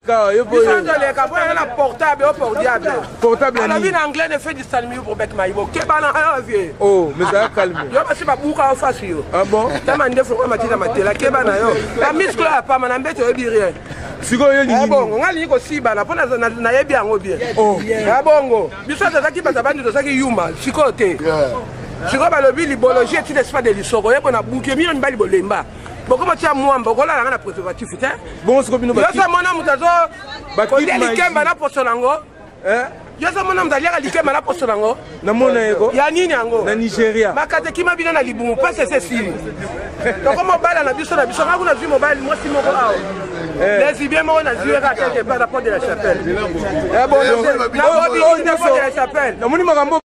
Biso toleka mpo yanga na portable o pordiable. Portable alobi na anglais ne fait du salmiu pour bec maibo keba na yo vie. Oh, mais ça calme. Yo basi babuka yo face yo. Ah bon? Tama ndefu kwa matita matela keba na yo. Ba muscle ya pama na mbete oyebi rien. Sikoyo yo lingi. Eh bongo nga lingi kosibana mpo nayebi yango bien. Oh. Eh bongo biso tozalaki bato bandi tozalaki yuma sikoyo te. Sikoyo balobi libologie etina espa de lisoko yebo na buki mino mibali bolemba. Bokoma tia mwamba okolala nga na préservatif te. Bongo sikoyo bino Yo sa mona moto azo kolia likemba na poso nango. Eh? Yo sa mona moto aliaka likemba na poso nango. Namona yeko. Ya nini yango? Na Nigeria. Makata ekima bino na libumu pasi ese esili. Toko mobala na biso na biso nga kuna zwi mobali mwasi moko awa. Eh. Lesbien moko na zwi kaka quelque part na porte de la chapelle. Eh bon, na porte de la chapelle. Namoni makambo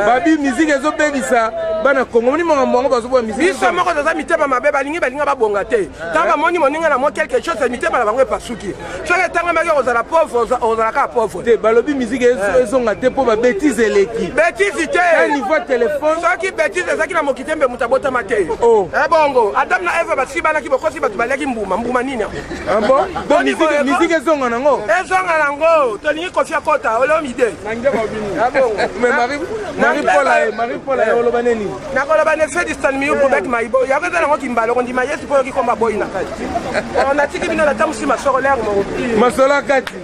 babi musique ezobebisa bana Congo moni makambo yango bazoboya musique. Biso moko toza mitema mabe balingi balinga babonga te. Ntango bamoni moninga na mwa quelque chose mitema na bango epasuki. Soki etangamaki okozala pauvre ozala kaka pauvre. Te balobi musique ezonga te mpo ba bêtise eleki. Bêtise te. Na niveau téléphone. Soki bêtise ezalaki na mokili te mbe moto abotama te. Oh. Ebongo Adam na Eve basibanaki bokosi bato baliaki mbuma mbuma nini? Ah bon? Donc musique musique ezonga nango. Ezonga nango tolingi Koffi akota olomide. Mais Marie Marie Paul aye Marie Paul aye oloba nini? Nakoloba ne fait du stanmiu Probek Maibo yango eza nango kimbala kondima Yesu mpo oyoki komba boyi na kati. Natiki bino natambusi masolo lere moko. Masolo kati.